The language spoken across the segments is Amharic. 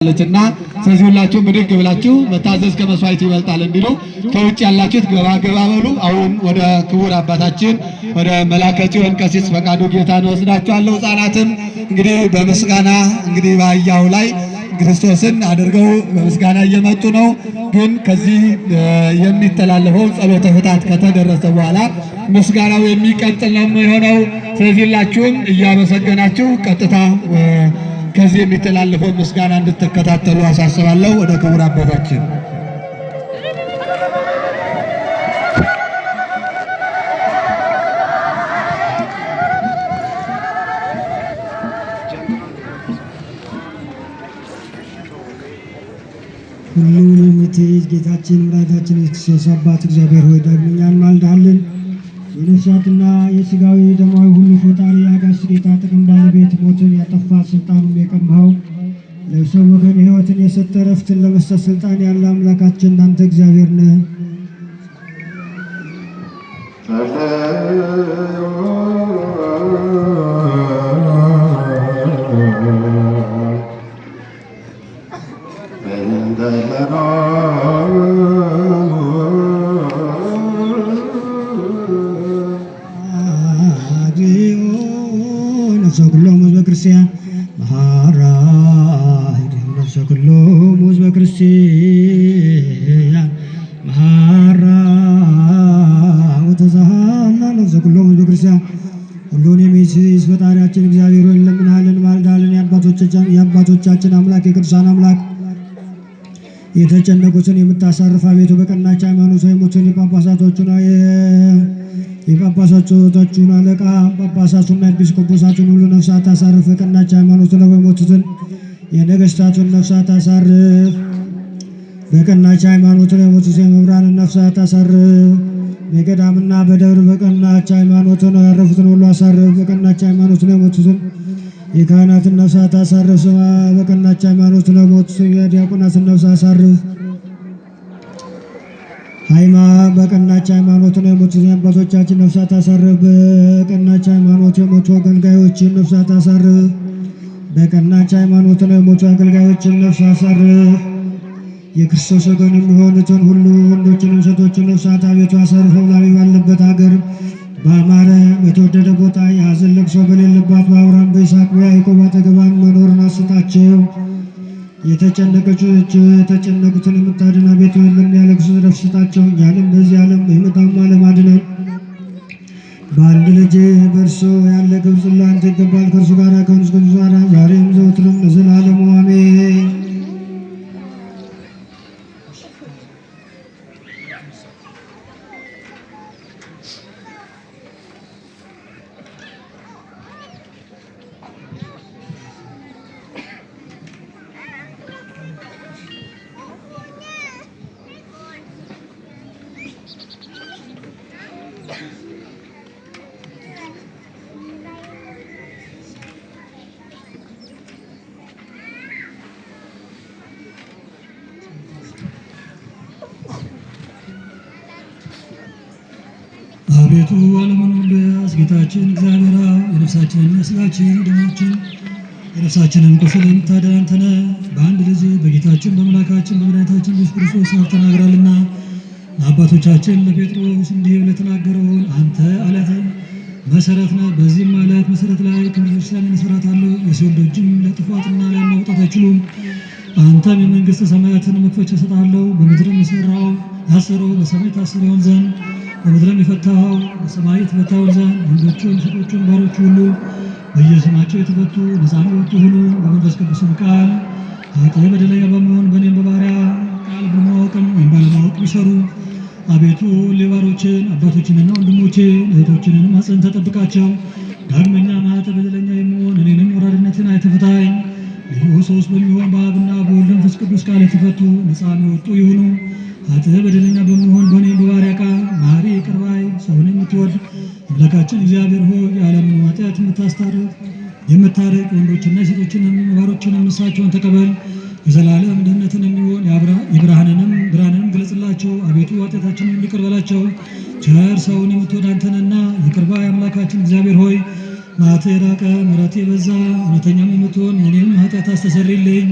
እና ስለዚህ ሁላችሁም ብድግ ብላችሁ መታዘዝ ከመስዋዕት ይበልጣል እንዲሉ ከውጭ ያላችሁት ገባ ገባ በሉ። አሁን ወደ ክቡር አባታችን ወደ መላከ ጽዮን ቀሲስ ፈቃዱ ጌታን ወስዳችኋለሁ። ሕፃናትም እንግዲህ በምስጋና እንግዲህ በአህያው ላይ ክርስቶስን አድርገው በምስጋና እየመጡ ነው። ግን ከዚህ የሚተላለፈው ጸሎተ ፍትሐት ከተደረሰ በኋላ ምስጋናው የሚቀጥል ነው የሚሆነው። ስለዚህ ሁላችሁም እያመሰገናችሁ ቀጥታ ከዚህ የሚተላለፈው ምስጋና እንድትከታተሉ አሳስባለሁ። ወደ ክቡር አባታችን። ሁሉን የምትይዝ ጌታችን መድኃኒታችን ኢየሱስ ክርስቶስ አባት እግዚአብሔር ሆይ፣ ዳግመኛ እንማልድሃለን። የነፍሳትና የሥጋዊ ደማዊ ሁሉ ፈጣሪ፣ የአጋዕዝት ጌታ፣ ጥቅም ባለቤት፣ ሞትን ያጠፋ፣ ስልጣኑን የቀማኸው፣ ለሰው ወገን ሕይወትን የሰጠ፣ ረፍትን ለመስጠት ስልጣን ያለ አምላካችን አንተ እግዚአብሔር ነህ። እግዚኦ ነፍሰ ኩሎሙ ህዝበ ክርስቲያን መሐራ፣ ነፍሰ ኩሎሙ ህዝበ ክርስቲያን መሐራ ወተዛሃላ ነፍሰ ኩሎሙ ህዝበ ክርስቲያን። ሁሉን የሚይዝ ፈጣሪያችን እግዚአብሔር ሆይ፣ እንለምንሃለን፣ እንማልድሃለን። የአባቶቻችን አምላክ፣ የቅዱሳን አምላክ፣ የተጨነቁትን የምታሳርፍ፣ አቤቱ በቀናች ሃይማኖት የሞቱን የጳጳሳቶቹን አለቃ ጳጳሳቱና ኤጲስቆጶሳቱን ሁሉ ነፍሳት አሳርፍ። በቀናች ሃይማኖት ነው የሞቱትን የነገስታቱን ነፍሳት አሳርፍ። በቀናች ሃይማኖት ነው የሞቱትን የመምህራንን ነፍሳት አሳርፍ። በገዳምና በደብር በቀናች ሃይማኖት ነው ያረፉትን ሁሉ አሳርፍ። በቀናች ሃይማኖት ነው የሞቱትን የካህናትን ነፍሳት አሳርፍ። በቀናች ሃይማኖት ነው የሞቱትን የዲያቆናትን ነፍሳት አሳርፍ። በቀናች ሃይማኖት ነው የሞቱትን የአባቶቻችን ነፍሳት አሳርፍ። በቀናች ሃይማኖት የሞቱ አገልጋዮችን ነፍሳት አሳርፍ። በቀናች ሃይማኖት ነው የሞቱ አገልጋዮችን ነፍስ አሳርፍ። የክርስቶስ ወገን የሚሆኑትን ሁሉ ወንዶችንም ሴቶችን ነፍሳት አቤቱ አሳርፍ። ላቢ ባለበት ሀገር፣ በአማረ በተወደደ ቦታ፣ የሐዘን ለቅሶ በሌለባት፣ በአብርሃም፣ በይስሐቅ፣ በያዕቆብ አጠገባን መኖርን አስጣቸው። የተጨነቁትን የምታድን አቤቱ ለሚያለቅሱት ዕረፍት ስጣቸው። እኛንም በዚህ ዓለም በሚመጣውም ዓለም አድነን። በአንድ ልጅ በእርሱ ያለ ክብር ለአንተ ይገባል። ከእርሱ ጋር፣ ከመንፈስ ቅዱስ ጋር፣ ዛሬም ዘወትርም ለዘላለሙ አሜን። አቤቱ፣ ዓለሙን ሁሉ ያዝ፣ ጌታችን እግዚአብሔር አብ፣ የነፍሳችንን፣ የሥጋችን፣ ደማችን፣ የነፍሳችንን ቁስል የምታድን አንተ ነህ። በአንድ ልጅ በጌታችን በአምላካችን በመድኃኒታችን ኢየሱስ ክርስቶስ አፍ ተናግራልና ለአባቶቻችን ለጴጥሮስ እንዲህ ብለህ የተናገረውን፣ አንተ አለት መሰረት ነህ። በዚህም አለት መሰረት ላይ ቤተክርስቲያንን እሠራታለሁ፣ የሲኦል ደጆችም ሊያጠፏትና ሊያናውጧት አይችሉም። አንተም የመንግሥተ ሰማያትን መክፈቻ እሰጥሃለሁ። በምድርም ያሰረው በሰማይ የታሰረ ይሆን ዘንድ፣ በምድርም የፈታኸው በሰማይ የተፈታ ይሆን ዘንድ፣ ወንዶቹም ሴቶቹም ባሮች ሁሉ በየስማቸው የተፈቱ ነፃ የወጡ ሁኑ። በመንፈስ ቅዱስም ቃል ኃጥእ በደለኛ በመሆን በእኔም በባሪያ ቃል በማወቅም ወይም ባለማወቅ ቢሰሩ፣ አቤቱ ሌባሮችን አባቶችንና ወንድሞችን እህቶችንንም አጽንተህ ጠብቃቸው። ዳግመኛ ኃጥእ በደለኛ የምሆን እኔንም ወራድነትን አይተህ ፍታኝ። ልዩ ሶስት በሚሆን በአብና በወልድ መንፈስ ቅዱስ ቃል የተፈቱ ነፃ የወጡ ይሁኑ። ኃጥእ በደለኛ በመሆን በእኔም በባሪያ ቃል መሐሪ፣ ይቅር ባይ፣ ሰውን የምትወድ አምላካችን እግዚአብሔር ሆይ፣ የዓለምን ኃጢአት የምታስታርቅ፣ የምታርቅ፣ ወንዶችና ሴቶችንም ባሮችንም ንስሐቸውን ተቀበል። የዘላለም ድህነትን የሚሆን የብርሃንንም ብርሃንንም ግለጽላቸው። አቤቱ ኃጢአታችንን ይቅር በላቸው። ቸር፣ ሰውን የምትወድ አንተ ነህና፣ ይቅር ባይ አምላካችን እግዚአብሔር ሆይ፣ መዓትህ የራቀ፣ ምሕረትህ የበዛ፣ እውነተኛም የምትሆን የእኔንም ኃጢአት አስተሰርይልኝ።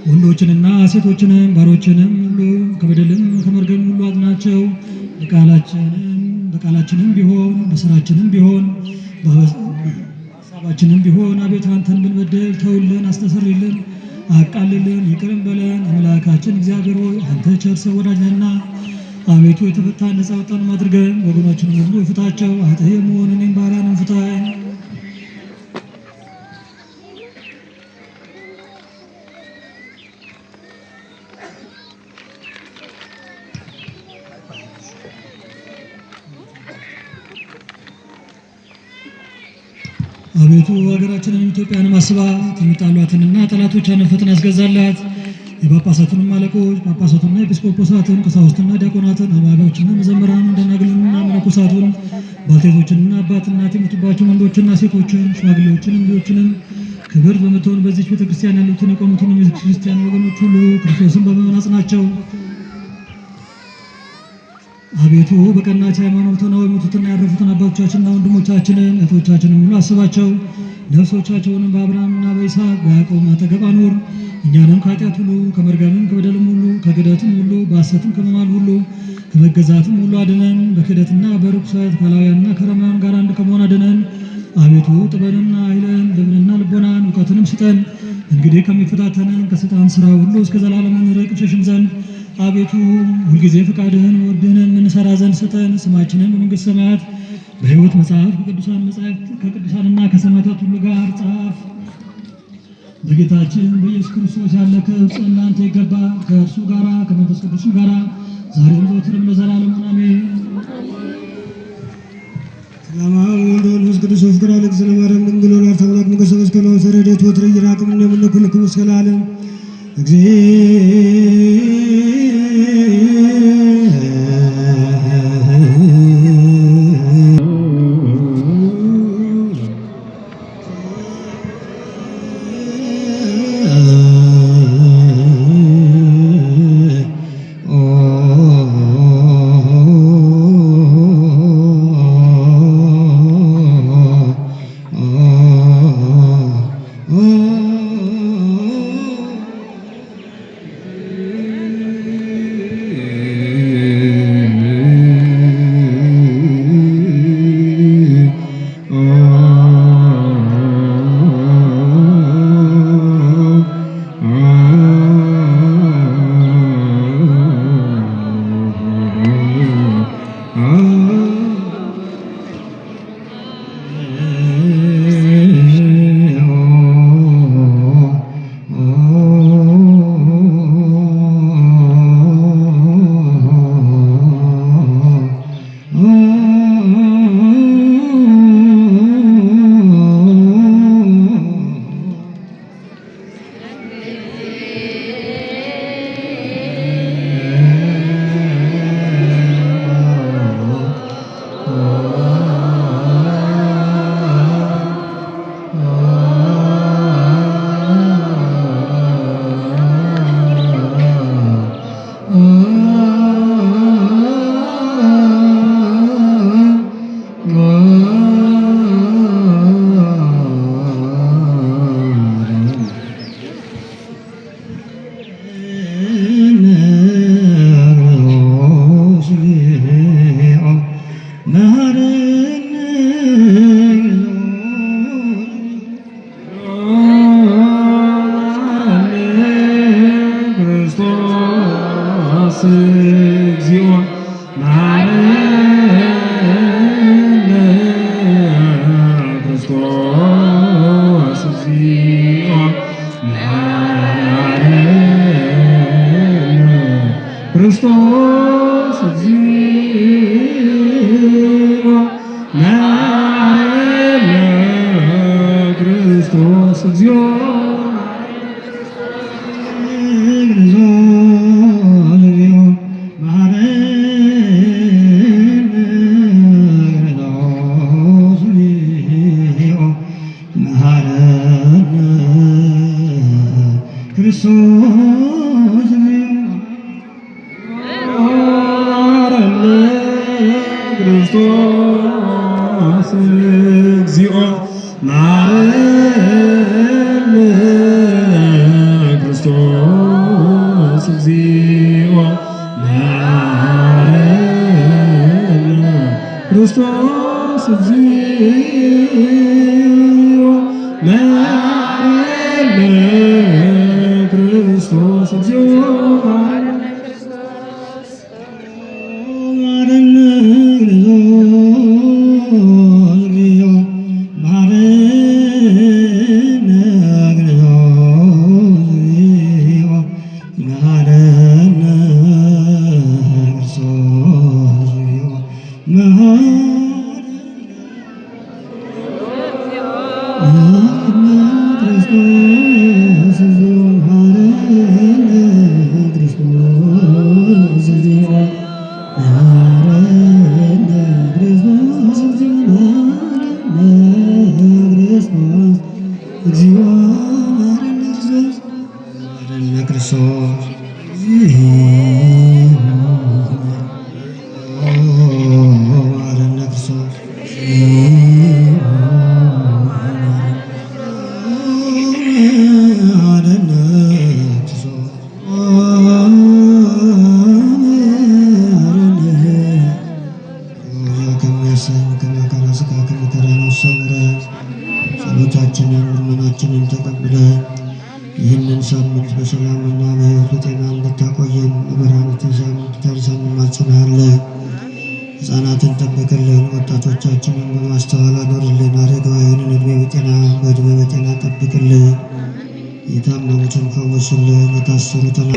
ወንዶችንና ሴቶችንም ባሮችንም ሁሉ ከበደልም ከመርገም ሁሉ አድናቸው። በቃላችንም ቢሆን በስራችንም ቢሆን በሀሳባችንም ቢሆን አቤቱ አንተን ብንበድል ተውልን፣ አስተሰርይልን፣ አቃልልን፣ ይቅርም በለን። አምላካችን እግዚአብሔር ሆይ አንተ ቸር ሰው ወዳጅ ነህና አቤቱ የተፈታን ነፃ ወጣንም አድርገን ወገኖችንም ሁሉ ፍታቸው። ኃጥእ የምሆን እኔም ባሪያህንም ፍታኝ። አቤቱ ሀገራችንን ኢትዮጵያንም አስባት፣ የሚጣሏትንና ጠላቶቿንን ፈጥነህ አስገዛላት። የጳጳሳቱንም አለቆች ጳጳሳቱንና ኤጲስቆጶሳትን፣ ቀሳውስትና ዲያቆናትን፣ አማቢዎችና መዘምራንን፣ ደናግልንና መነኮሳቱን፣ ባልቴቶችንና አባት እናት የሞቱባቸውን ወንዶችና ሴቶችን፣ ሽማግሌዎችንም ልጆችንም ክብር በምትሆን በዚች ቤተክርስቲያን ያሉትን የቆሙትን የቤተክርስቲያን ወገኖች ሁሉ ክርስቶስን በማመን አጽናቸው። አቤቱ በቀናች ሃይማኖት ሆነው የሞቱትና ያረፉትን አባቶቻችንና ወንድሞቻችንን እህቶቻችንን ሁሉ አስባቸው። ነፍሶቻቸውንም በአብርሃምና በይስሐቅ በያዕቆብ አጠገብ አኑር። እኛንም ከኃጢአት ሁሉ ከመርገምም ከበደልም ሁሉ ከክህደትም ሁሉ በሐሰትም ከመማል ሁሉ ከመገዛትም ሁሉ አድነን። በክህደትና በርኩሰት ከላውያንና ከአረማውያን ጋር አንድ ከመሆን አድነን። አቤቱ ጥበብንና ኃይልን ልብንና ልቦናን እውቀትንም ስጠን። እንግዲህ ከሚፈታተነን ከሰይጣን ስራ ሁሉ እስከ ዘላለም እንርቅ እንሸሽም ዘንድ አቤቱ ሁልጊዜ ፈቃድህን ወድህን የምንሰራ ዘንድ ስጠን። ስማችንን በመንግሥተ ሰማያት በሕይወት መጽሐፍ ከቅዱሳን መጻሕፍት ከቅዱሳንና ከሰማዕታት ሁሉ ጋር ጻፍ። በጌታችን በኢየሱስ ክርስቶስ ያለ ክብር ለአንተ ይገባል። ከእርሱ ጋራ ከመንፈስ ቅዱስም ጋራ ዛሬም ዘወትርም ለዘላለሙ አሜን። ሰላም አብ ወወልድ ወመንፈስ ቅዱስ ወፍቅር አለግዝነ ማርያም ድንግል ወላዲተ አምላክ ሞገሰ መስቀል ወሰረዴት ወትረ ይራቅም እንደምንኩልክም እስከ ለዓለም ክርስቶስ እግዚኦ መሐረነ ክርስቶስ እግዚኦ መሐረነ ክርስቶስ እግዚኦ መሐረነ ክርስቶስ እግዚኦ ክርስቶስ ክርስቶስ እግዚኦ መሐረነ ክርስቶስ ክርስቶስ እግዚኦ መሐረነ ክርስቶስ እግዚኦ መሐረነ ክርስቶስ እግዚኦ መሐረነ። መሐረነ ክርስቶስ እግዚኦ መሐረነ ክርስቶስ እግዚኦ መሐረነ ክርስቶስ እግዚኦ መሐረነ ክርስቶስ እግዚኦ መሐረነ ክርስቶስ እግዚኦ መሐረነ ክርስቶስ እግዚኦ መሐረነ ክርስቶስ እግዚኦ መሐረነ ክርስቶስ መሐረነ ክርስቶስ እግዚኦ መሐረነ ክርስቶስ እግዚኦ መሐረነ ክርስቶስ መሐረነ ከሚያሰኝ ከመከራ ሥጋ ከመከራ ነፍስ ሰውረን፣ ጸሎታችንን ልመናችንን ተቀብለህ ይህንን ሳምንት በሰላምና በሕይወት በጤና እንድታቆየን በብርሃነ ትንሣኤው እንድታደርሰን እንማጸንሃለን። ሕፃናትን ጠብቅልን፣ ወጣቶቻችንን በማስተዋል አኖርልን፣ አረጋውያንን ዕድሜ በጤና በዕድሜ በጤና ጠብቅልን፣ የታመሙትን ፈውስልን፣ የታሰሩትን